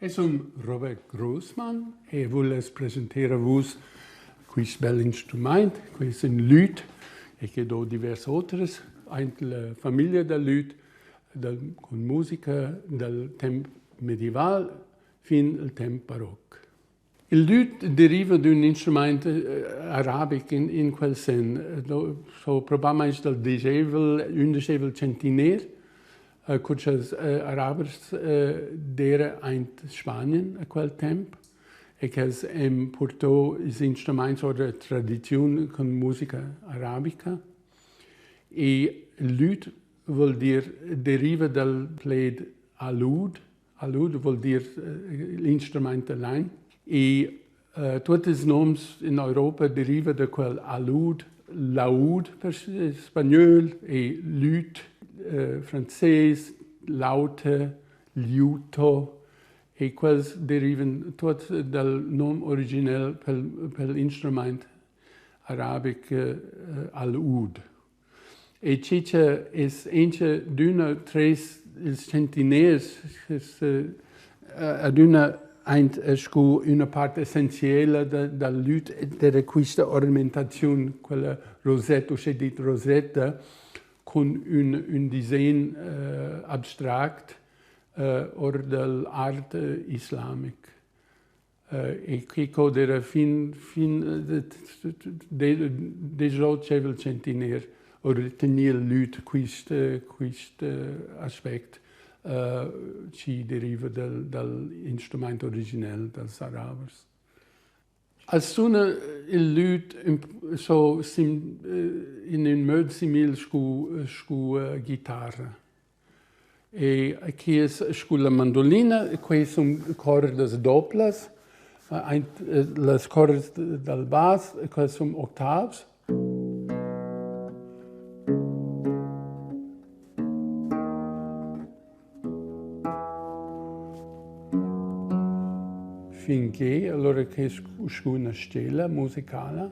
Eu sun Robert Grossmann e vuless presenter a vus quist bel instrumaint, quist ün lüt e que do divers oters aint la famiglia dal lüt dal cun musica dal temp medieval fin al temp baroc. Il lüt deriva d'ün instrumaint arabic in in quel sen, so probablmaing dal descheivel, ündescheivel tschentiner, cur cha'ls arabers d'eira aint Spanien a quel temp e ch'els han purto ils instrumaints our da tradiziun cun musica arabica. E lüt voul dir deriva dal pled alud, Alud vuol dir l'instrumaint da lain. E tuot ils noms in Europa deriva da quel alud, laud per spagnöl e lüt frances, laute, liuto e quels derivan tuots dal nom originel pel pel instrumaint arabic al-oud. E chi cha es auncha d'üna tres ils centiners es adüna aint scu üna part essenziela da dal lüt d'eira quista ornamentaziun, quella rosetta, uschè dit rosetta, cun ün ün disegn abstract our dal art islamic. E quicò d'eira fin fin deschlotschaivel tschentiner ho retgnì il lüt quist quist aspect chi deriva dal dal instrumaint originel dals arabers. As suna il lüt ün so sim in ün möd simil scu scu guitarra. E chi es scu la mandolina, quai sun cordas doblas, aint las cordas dal bass, quels sun octavs. Finché alura que es scu üna stela musicala.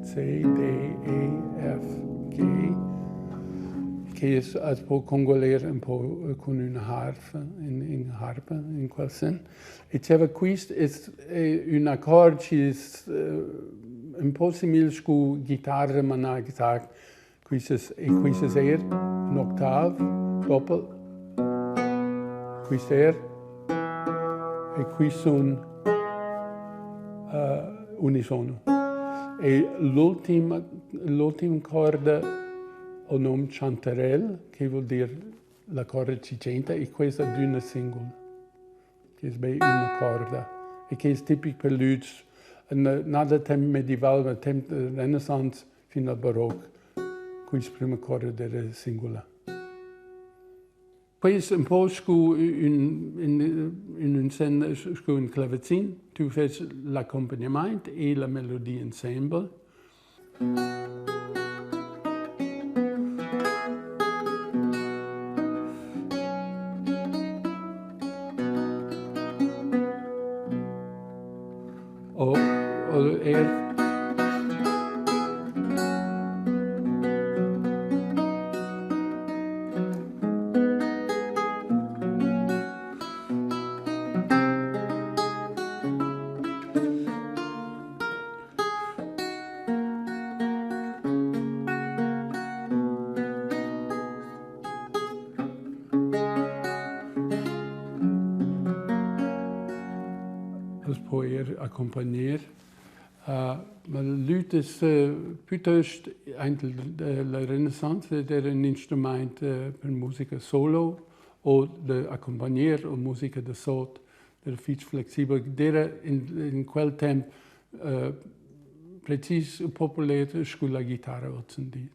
C, D, E, F, G. Che es as po congualer ün po cun üna harfa, in in harpa in quel sen. E zieva quist es ün accord chi es ün po simil scu guitarra, ma na exact. Quist es e quist es eir ün octav doppel. Quist eir e quist sun unisono. E l'ultim l'ultim corda ho nom chantarel, che voul dir la corda chi tschenta e questa d'üna singula. Che es be üna corda e che es tipic per lüts na da temp medieval, ma temp Renaissance fin al baroc, quist prüma corda d'eira singula. Quai es ün po scu ün in in ün sen scu ün clavazin. Tü fest l'accumpagnamaint e la melodia insembel. O o eir As po eir accumpagner. Ma l'üt es pütöst aint la Renaissance ed era ün instrumaint per musica solo o d'accumpagner o musica da sot. Era fich flexibel. D'eira in in quel temp precis populer scu la guitarra hozindi.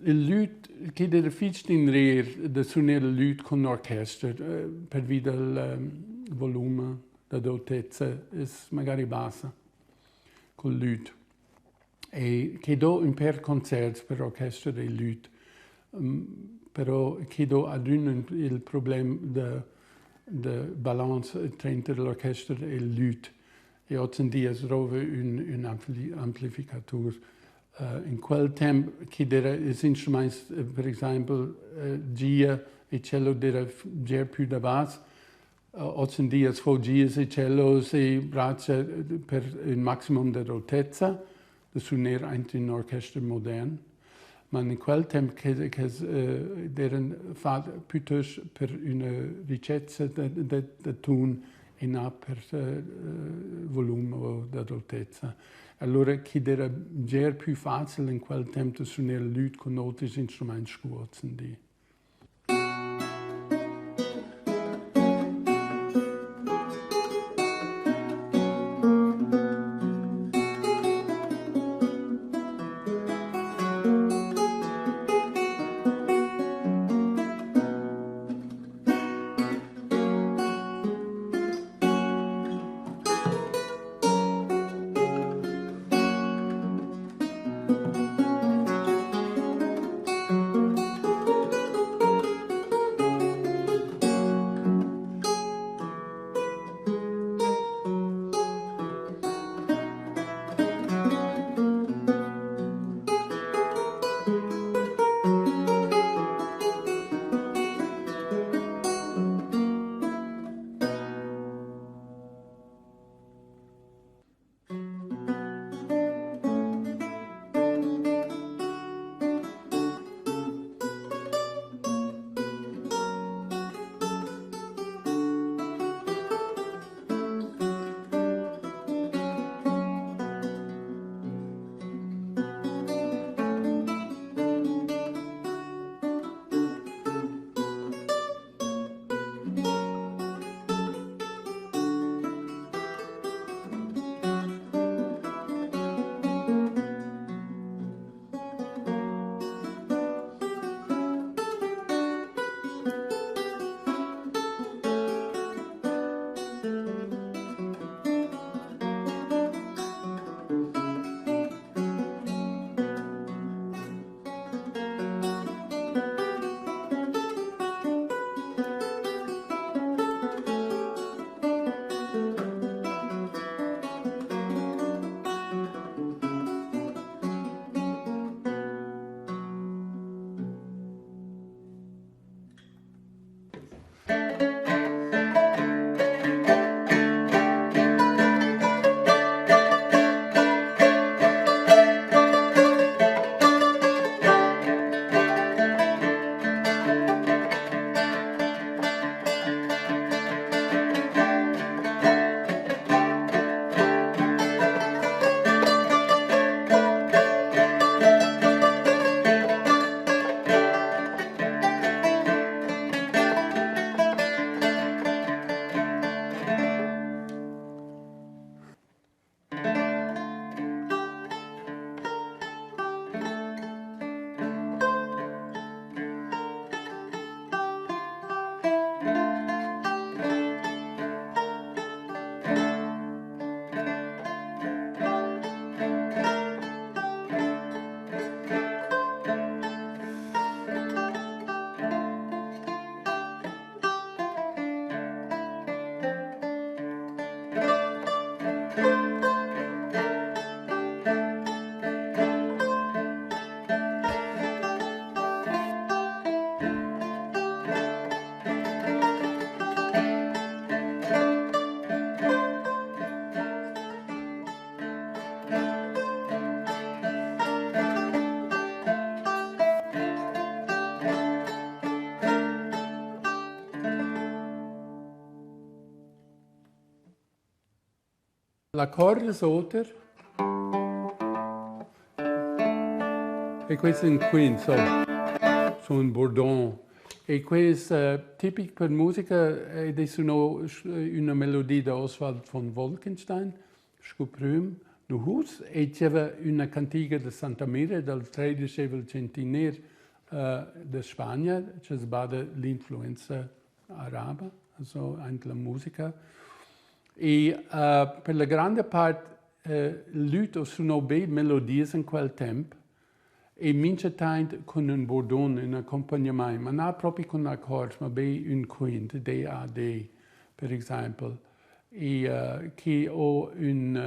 Il lüt chi'd era fich d'inrir da suner il lüt cun orchester pervi dal volume da d'autezza es magari bassa cul lüt. E chi do ün pêr concerts per orchester e lüt, però chi do adüna il problem da da balance trainter l'orchester e il lüt. E hozindi as drouva ün ün amplificatur. In quel temp chi d'eira ils instrumaints per exaimpel gia e cello d'eira bger pü da bas. Hozindi as fo gìas e cellos e bratscha per ün maximum dad otezza da suner aint ün orchester modern. Ma in quel temp che che d'eiran fat pütöst per üna richezza da da da tun e na per volum o dad otezza. Alura chi d'eira bger pü facil in quel temp da suner lüt cun oters instrumaints scu hozindi. L'accord es oter. E quist es ün quint, so, so ün burdon. E quai es tipic per musica ed es suno üna melodia da Oswald von Wolkenstein scu prüm nu hus e dscheva üna cantiga da Santa Mira dal tredischavel tschentiner da Spagna, cha's bada l'influenza araba, also aint la musica. E per la granda part l'üt ho suno be melodias in quel temp e minchatant cun ün burdun, ün accumpagnamaint, ma na propi cun accords, ma be ün quint, D-A-D per exaimpel. E chi ho ün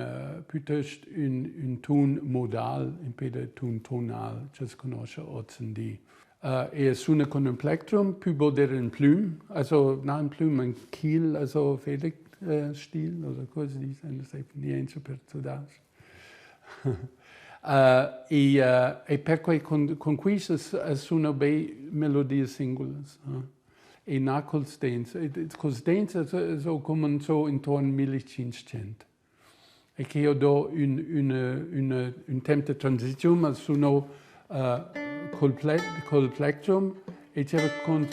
pütöst ün ün tun modal impè da tun tonal cha's cugnuoscha hozindi. E suna con ün plectrum, pü bod eir ün plüm, also na ün plüm, ün kil, also Federstil oder co as disch, nu sai niente per tudais-ch. E perquai cun quist as suna be melodias singulas e na culs dents. Culs dents es ho cumanzò intuorn 1500 e que ho do ün üna üna ün temp da transiziun, ma suno cul cul plectrum e dscheva cun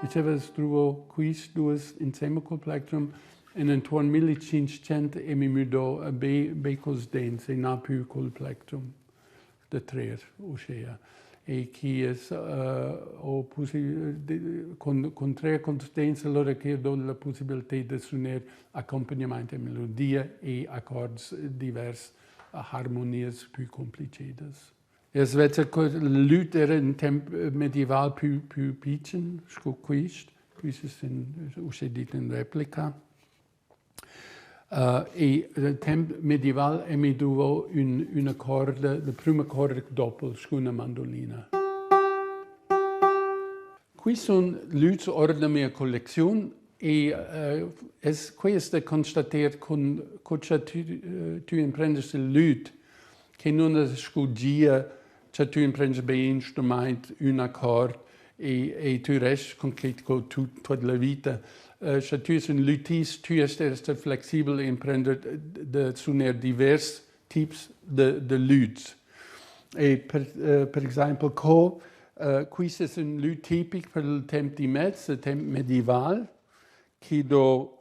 e dscheva sdruvo quists duos insembel cul plectrum e intuorn 1500 e mi müdo a be be culs dents e na pü cul plectrum da trer uschea. E chi es ho cun trer culs dents alura che do la pussibilted da suner accumpagnamaint e melodia e accords divers, harmonias pü cumplichedas. Es vezza co l'üt era in temp medieval pü pitschen scu quist. Quist es ün uschè dit ün replica. E dal temp medieval emi duvo ün üna corda, la prüma corda doppel scu üna mandolina. Qui sun lüts our da mia collecziun e es quai es da constater cun co cha tü tü imprendast il lüt che nun es scu gia cha tü imprendast be instrumaint, ün accord e tü rest cun que co tuot la vita. Scha tü es ün lütist, tü est esser flexibel e imprender da suner divers tips da lüts. E per exaimpel co quist es ün lüt tipic per il temp d'immez, il temp medieval, chi do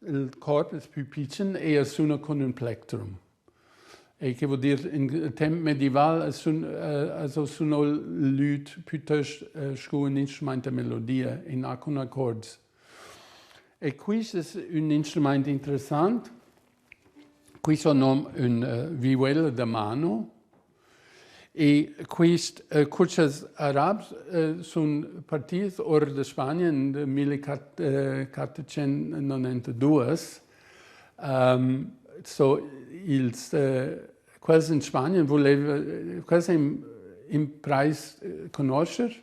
il corp es pü pitschen e a suna cun ün plectrum. E che voul dir in temp medieval as sun as ho suno l'üt pütöst scu ün instrumaint da melodia e na cun accords. E quist es ün instrumaint interessant. Quist ho nom ün vihuela da mano e quist cur cha'ls arabs sun partits our da Spagna in 1492 so ils quels in Spagna vuleva quels han imprais cugnuoscher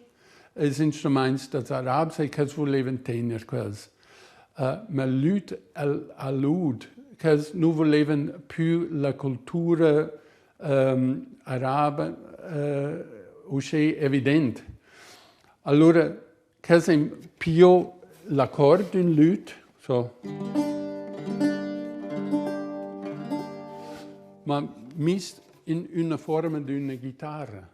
ils instrumaints dals arabs e ch'els vulevan tegner quels. Ma l'üt al oud, ch'els nu vulevan pü la cultura araba uschè evident. Alura ch'els han pigliò l'accord d'ün lüt, so ma miss in üna fuorma d'üna guitarra.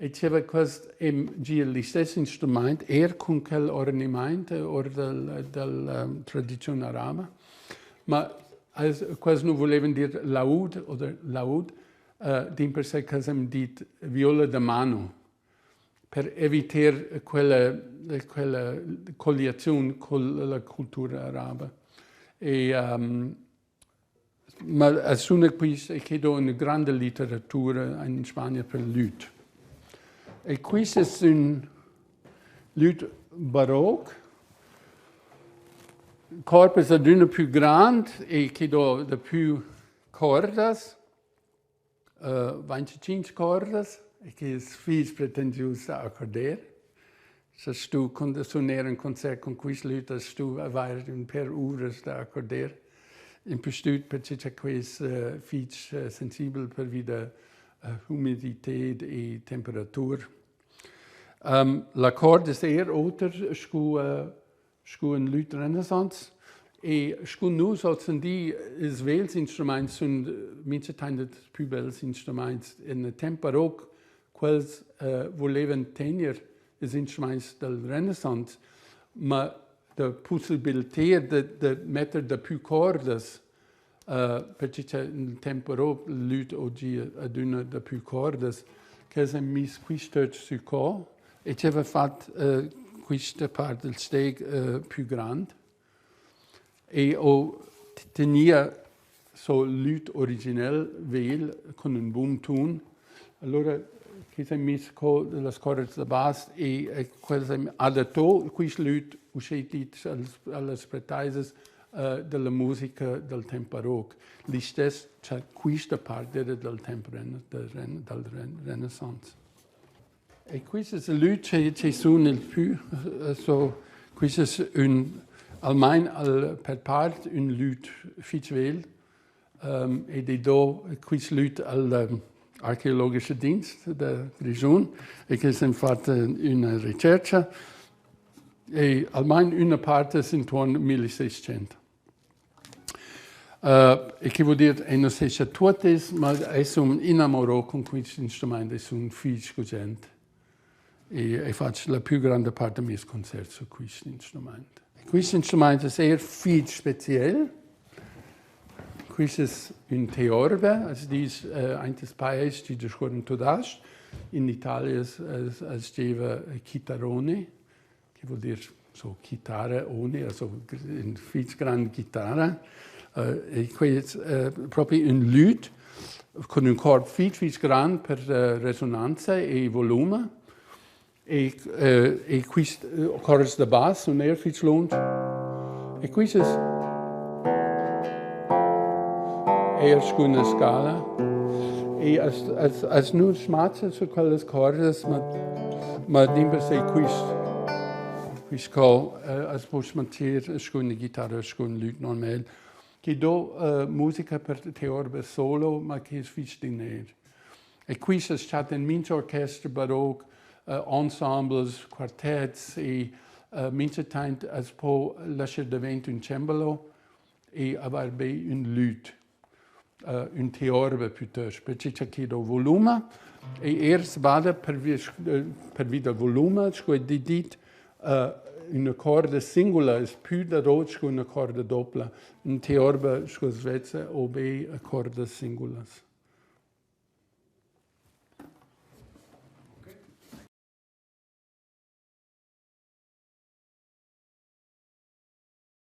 E dscheva quest gia listess instrumaint eir cun quel ornamaint our dal tradiziun araba. Ma els quels nu vulevan dir laud oder laud, dimpersè ch'els han dit viola da mano per eviter quella quella colliaziun culla cultura araba. E Ma es suna quist e che do üna granda litteratura in Spagna per lüt. E quist es ün lüt baroc. Corp es adüna pü grand e chi do dapü cordas, 25 cordas e che es fich pretensius da accorder. Scha stu suner ün concert cun quist lüt, as stu avair ün pêr uras da accorder. Impustüt perche cha que es fich sensibel pervi da humidited e temperatura. L'accord es eir oter scu scu ün lüt Renaissance e scu nus hozindi ils vegls instrumaints sun minchatant ils pü bels instrumaints. In temp baroc quels vulevan tegner ils instrumaints dal Renaissance, ma da pussibilter da metter dapü cordas perche cha in temp baroc l'üt ho gia adüna dapü cordas, quels han miss quist töch sü co e ch'eva fat quista part del steg pü grand e ho tegnia so l'üt originel vegl cun ün bun tun. Allura chi's han miss co las cordas da bass e quels han adatto quist lüt uschè dit a las pretaisas. Della musica dal temp baroc. Listess cha quista part era dal temp dal Renaissance. E quist es il lüt che che sun il pü so quist es ün almain al per part ün lüt fich vegl ed i do quist lüt al Archäologischer Dienst da Grischun e che s'han fat üna retschercha e almain üna part es intuorn 1600. E che vuol dir, e non sai scha tuot es, ma es sun inamorò cun quist instrumaint e sun fich gugent. E, e faccio la più grande parte dei miei concerti su quist instrumaint. Quist instrumaint es eir fich speziel. Quist es ün teorbe, as disch aint ils paes chi discuorran tudas-ch. In Italia as, as, as dscheva chitarrone, che vuol dir so chitarra ohne, also ün fich grand chitarra. E quei es propi ün lüt cun ün corp fich fich grand per resonanza e volume. E, e quist cords da bass sun eir fich lunsch. E quist es eir scu üna scala. E as, as, as nu schmazza su quellas cordas, ma, ma dimpersè quist, quist co as po schmantir scu üna chitarra, scu ün lüt normal. Chi do musica per teorba solo, ma chi es fich diner. E quist es stat in mincha orchester baroc, ensembles, quartets e minchatant as po lascher davent ün cembalo e avair be ün lüt, ün teorba pütöst, perche cha chi do volume e eir s'bada pervi pervi dal volume, scu he dit, üna corda singula es pü dadot scu üna corda doppla. Ün teorba, scu as vezza, ho be cordas singulas.